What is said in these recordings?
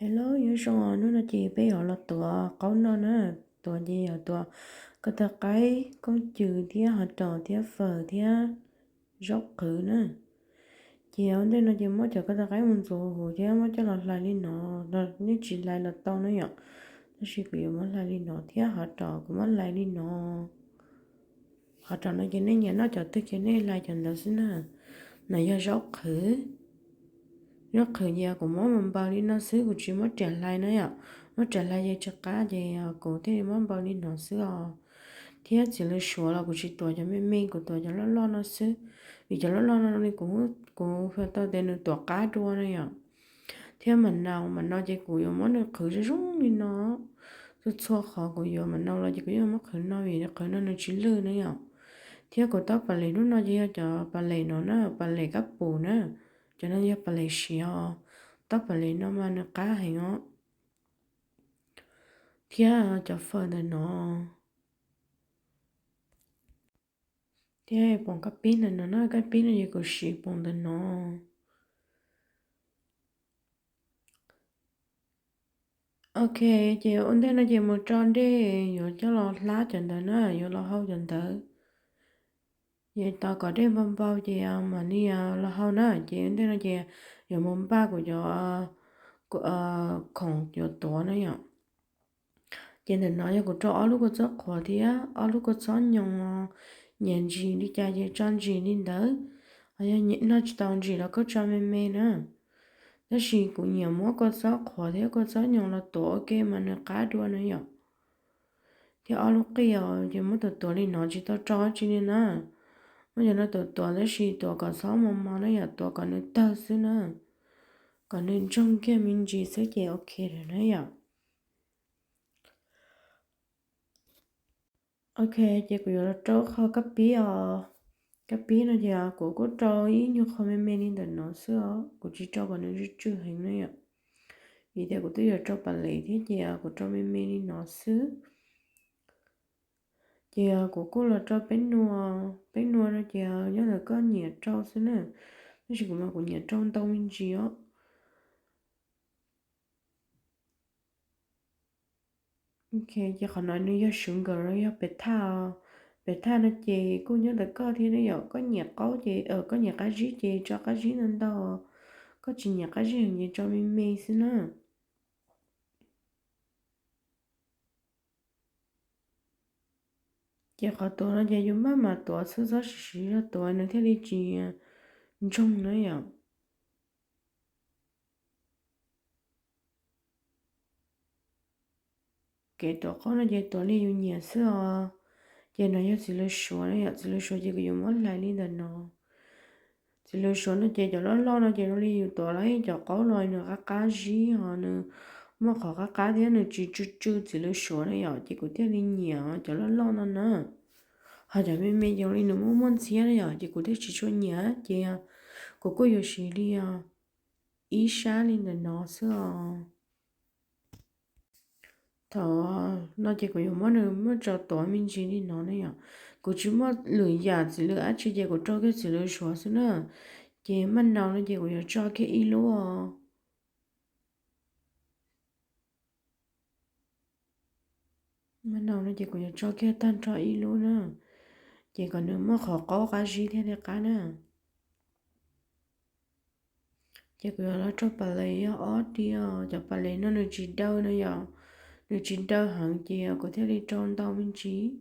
Hello, nyob zoo os, hnub no ces peb yuav los tuav qaub noj na. Tuav ces yog tuav ko taw qaib, koob cws thiab hov ros thiab fawm thiab zaub qhwv na. Ces ua ntej no ces muab cov ko taw qaib mus ntxuav huv thiab muab coj los hlais li no, nej tsis hlais los tau na yom. Tab sis kuv yuav muab hlais li no thiab hov ros kuv muab hlais li no. Hov ros no ces nej nyiam noj cov twg ces nej hlais cov ntawd xwb na. No yog zaub qhwv. Zaub qhwv ces kuv muab npaws npaws li no xwb, kuv tsis muab riam hlais na yom. Muab riam hlais ces tsis qab ces kuv thiaj li muab npaws li no xwb os. Thiab txiv lws suav los kuv tsis tuav cov me me, kuv tuav cov loj loj no xwb. Vim cov loj loj no li kuv, kuv hais tau tias nws tuav qab dua na yom. Thiab mam nau, mam nau ces kuv yuav muab nws qhwv zoo zoo li no. Txhua txhua qhov kuv yuav mam nau los ces kuv yeej muab qhwv no vim qhwv no nws tsis lwj na yom. Thiab kuv taub pas les hnub no ces yog cov pas les no na, pas les kab pum na. Cov no yog pas les siav os. Taub pas les no mas nws qab heev os. Thiab cov fawm ntawm no. Thiab poom kab pib ntawm no na, kab pib no ces kuv siv poom ntawm no. Ok, ces ua ntej no ces mus tso dej yuav coj los hlab cov ntawd na, yuav los hau cov ntawd. Ces tos kom dej npau npau ces mam li los hau na. Ces ua ntej no ces yuav mus npaj kuv cov khoom yuav tuav na yom. Ces ntawm no yog kuv rau ob lub kua txob qhuav thiab ob lub kua txob nyoos, nyiam ntsis li cas ces tso ntsis li ntawd. Ho yog noj tsis tau ntsis los koj tso me me na. Tab sis kuv nyiam muab kua txob qhuav thiab kua txob nyoos los tuav ua ke mas nws qab dua na yom. Thiab ob lub qij os, ces muab tuav tuav li no tsis tau rau dab tsi li na. Muab cov no tuav tuav tab sis tuav kom txhob mos mos na yom, tuav kom nws tawg xwb na. Kom nws ntsoog kiag me ntsis xwb ces ok lawm na yom. Ok, ces kuv yuav los rau qhov kab pib os. Kab pib no ces kuv kuj rau ib nyuag qho me me li ntawm no xwb os, kuv tsis rau kom nws tsw tsw heev na yom. Vim tias kuv twb yuav rau pas les thiab ces kuv rau me me li no xwb. Ces kuv kuj los rau peb nua, peb nua no ces nyob ntawm koj nyiam rau xwb na. Tab sis kuv mas kuv nyiam rau ntau me ntsis os. Ok, ces qhov no nws yog sugar los yog pes thaj. Pes thaj no ces kuj nyob ntawm koj thiab ne yom, koj nyiam qaub ces, koj nyiam qab zib ces tso qab zib ntau ntau, koj tsis nyiam qab zib heev ces tso me me xwb na. Ces qhov tuav no ces yus maj mam tuav xwb, txhob siv siv zog tuav nws thiaj li tsis ntsoog na yom. Kev tuav qaub no ces tuav li yus nyiam xwb os. Ces no yog txiv lws suav na yom, txiv lws suav ces kuv yuav muab hlais li ntawm no. Txiv lws suav no ces cov loj loj no ces zoo li yus tuav los cov qaub los nws qab qab zib ho nws muaj qhov qab qab thiab nws tsis tsw tsw txiv lws suav na yom, ces kuv thiaj li nyiam cov loj loj no na. Ho cov me me zoo li nws muaj muaj ntxhiab na yom, ces kuv thiaj tsis tshua nyiam, ces kuv kuj yuav siv li ib sab li ntawm no xwb os. Thaum no ces kuv yuav muab nws muab tso tuav me ntsis li no na yom. Kuv tsis muaj lwm yam txiv lws dab tsi ces kuv rau kiag txiv lws suav xwb na. Ces maj nau no ces kuv yuav tso kiag ib lub os. Maj nau no ces kuv yuav tso kiag tag nrho ib lub na. Ces kom nws muaj qhov qaub qab zib thiaj li qab na. Ces kuv yuav los rau pas les yog ob diav, cov pas les no nws tsis daw no yom, nws tsis daw heev ces kuv thiaj li rau ntau me ntsis.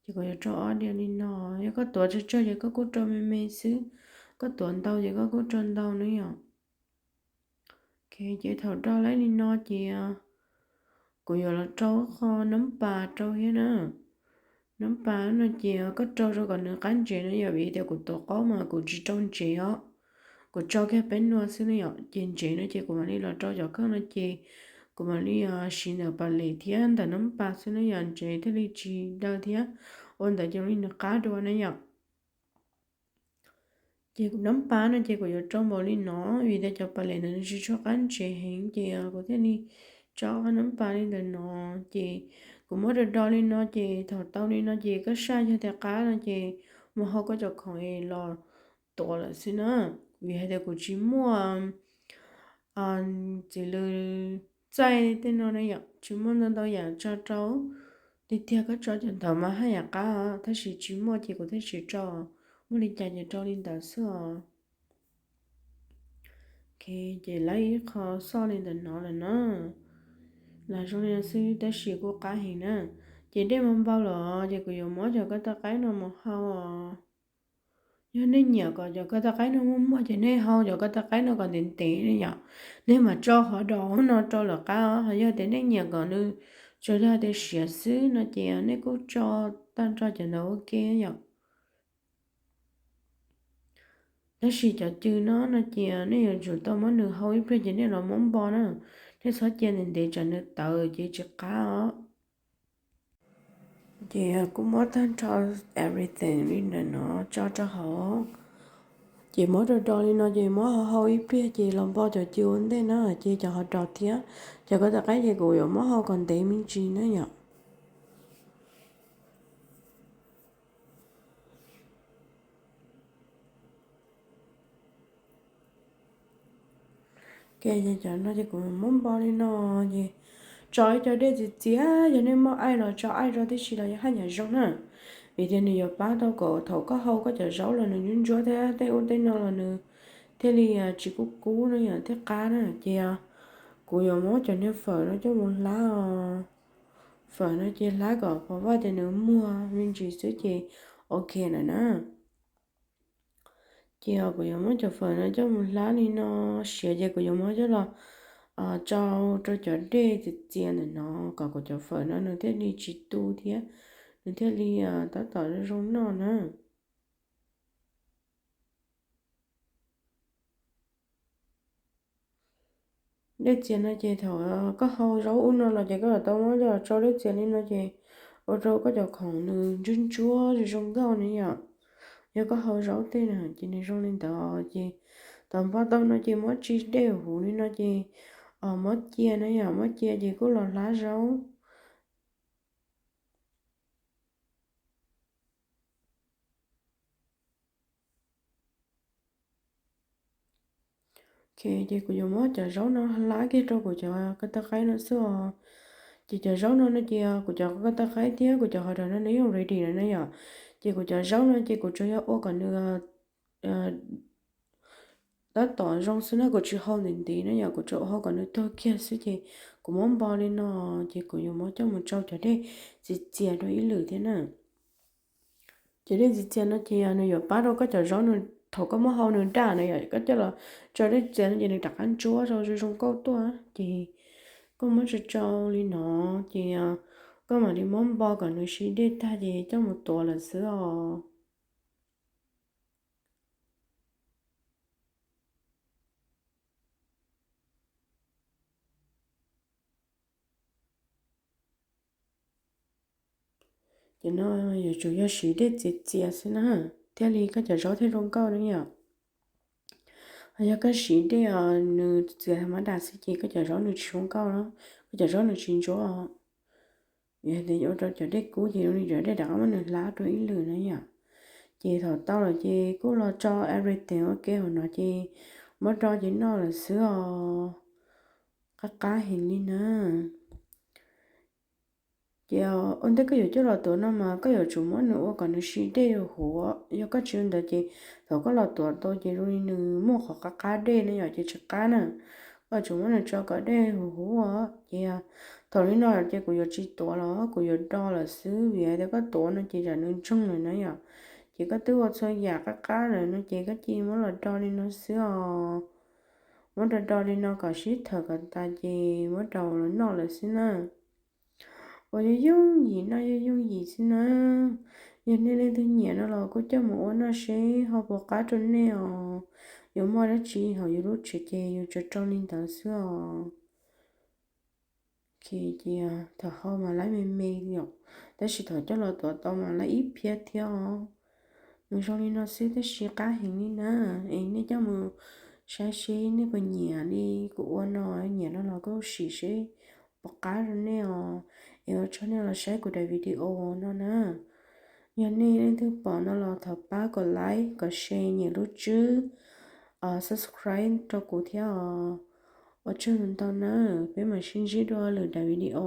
Ces kuv yuav rau ob diav li no, yog koj tuav tsawg tsawg ces koj kuj rau me me xwb, koj tuav ntau ces koj kuj rau ntau na yom. Ok, ces thaum rau laib li no ces kuv yuav los rau qho nab pas rau thiab na. Nab pas no ces koj rau rau kom nws qab ntsev na yom, vim tias kuv tuav qaub mas kuv tsis rau ntsev os. Kuv tso kiag peb nua xwb na yom, ces ntsev no ces kuv mam li los rau cov kheej no ces kuv mam li siv ntawm pas les thiab ntawm nab pas xwb na yom, ntsev thiaj li tsis daw thiab ua ntawd ces li nws qab dua na yom. Ces nab pas no ces kuv yuav rau npaum li no, vim tias cov pas les ntawd nws tsis tshua qab ntsev heev ces kuv thiaj li tso nab pas li ntawm no. Ces kuv muab do do li no ces thaum tau li no ces koj saj yog tias qab no ces mus hau koj cov khoom es los tuav lawm xwb na. Vim hais tias kuv tsis muaj txiv lws txaij tej no na yom, tsis muaj ntau ntau yam tso rau. Tiag tiag koj tso cov ntawd mas haj yam qab os, tab sis tsis muaj ces kuv thiaj tsis tso, muaj li cas ces rau li ntawd xwb os. Ok, ces lawv ib qho xoj li ntawm no lawm na. Los zoo li no xwb tab sis kuj qab heev na. Ces dej mas npau lawm ces kuv yuav muab cov koj tau qaib no mus hau os. Yog nej nyiam kom cov koj tau qaib no muag muag ces nej hau cov koj tau qaib no kom ntev ntev ne yom. Nej mam tso qhov dos no rau lawm qab os. Yog tias nej nyiam kom nws tsuas yog tias siav xwb no ces nej kuj tso tag nrho cov ntawd ua ke yom. Tab sis cov cw no no ces nej yuav tsum tau muab nws hau ib pliag ces nej los muab npo na. Nej txhob cia ntev ntev tsam nws tawv ces tsis qab os. Ces kuj muab tag nrho everything li ntawm no tso rau hauv. Ces muab do do li no ces muab hau hau ib pliag ces los npo cov cw ua ntej na, ces cov hauv rau thiab cov koj tau qaib ces kuv yuav muab hau kom ntev me ntsis na yom. Ok, cov no ces kuv muab npo li no, ces tso ib co dej txias txias, yog nej muaj aij los tso aij rau tib si los yog haj yam zoo na, vim tias nws yuav pab tau kom thaum koj hau koj cov zaub los nws ntsuab ntsuab thiab tej ub tej no los nws thiaj li tsis kub kub no yom thiab qab na. Ces kuv yuav muab cov niag fawm no coj mus hlab os. Fawm no ces hlab kom pov vaj ces nws muag me ntsis xwb ces ok lawm na. Ces kuv yuav muab cov fawm no coj mus hlab li no, siav ces kuv yuav muab coj los tso rau cov dej txias txias ntawm no kom kuv cov fawm no nws thiaj li tsis tu thiab nws thiaj li tab tom zoo noj na. Dej txias no ces thaum koj hau zaub ub no los ces koj yuav tau muab coj los tso dej txias li no ces ua rau koj cov khoom nws ntsuab ntsuab zoo zoo nkauj na yom. Yog koj hau zaub tej na ces nws zoo li ntawd ces thaum npo tau no ces muab tso dej huv li no ces muab cia na yom, muab cia ces kuj los hlab zaub. Ok, ces kuv yuav muab cov zaub no hlab kiag rau kuv cov koj tau qaib no xwb os. Ces cov zaub no no ces kuv cov koj tau qaib thiab kuv cov hauv rau no nws yeej ready lawm na yom. Ces kuv cov zaub no ces kuv tsuas yog ua kom nws tab tom zoo xwb na, kuv tsis hau ntev ntev na yom, kuv tsuas hau kom nws tuag kiag xwb ces kuv muab npo li no, ces kuv yuav muab coj mus tsau cov dej txias txias rau ib lwm thiab na. Ces dej txias txias no ces nws yuav pab rau koj cov zaub nws thaum koj muab hau nws daj na yom, koj coj los tso dej txias no ces nws rov qab ntsuab zoo zoo nkauj tuaj. Ces koj muab tsau tsau li no ces koj mam li muab npo kom nws sib dej tag ces coj mus tuav lawm xwb os. Ces no yuav tsum yog siv dej txias txias xwb na, thiaj li koj cov zaub thiaj zoo nkauj na yom. Yog koj siv dej nws txias mas daj xwb ces koj cov zaub nws tsis zoo nkauj na, koj cov zaub nws tsis ntsuab. Yog tias ua rau cov dej kub ces zoo li cov dej rov qab muab nws hlab rau ib lwm na yom. Ces thaum tau lawm ces kuj los tso everything ua ke hauv no ces muab do ces noj lawm xwb os. Qab qab heev li na. Ces ua ntej koj yuav coj los tuav no mas koj yuav tsum muab nws ua kom nws sib dej huv. Yog koj tsis ua ntawd ces thaum koj los tuav tau ces zoo li nws muaj qhov qab qab dej na yom ces tsis qab na. Koj yuav tsum muab nws tso kom dej huv huv os. Ces thaum li no ces kuv yuav tsis tuav los kuv yuav do lawm xwb vim tias koj tuav no ces tsam nws ntsoog lawm na yom. Ces koj twb ua txhua yam qab qab lawm no ces koj cia muab los do li no xwb os. Muab do do li no kom sib thawm kom tas ces muab rau los noj lawm xwb na. Ua yooj yooj yim noj yooj yooj yim xwb na. Yog nej leej twg nyiam no los kuj coj mus ua noj seb ho puas qab rau nej os. Yuav muaj dab tsi hauv yus lub tsev ces yus tsuas rau li ntawd xwb os. Ok, ces thaum hau mas laib me me yom, tab sis thaum coj los tuav tau mas laib ib phiab thiab os. Nws zoo li no xwb tab sis qab heev li na. Es nej coj mus saib seb nej puas nyiam li kuv ua no, nyiam no los kuj sim seb puas qab rau nej os. Es ua tsaug nej los saib kuv daim video no na. Yog nej leej twg pom no los thov pab kom like, kom share, nyem lub tswb, subscribe rau kuv thiab os. Ua tsaug ntau nawb, peb mam sib ntsib dua lwm daim video.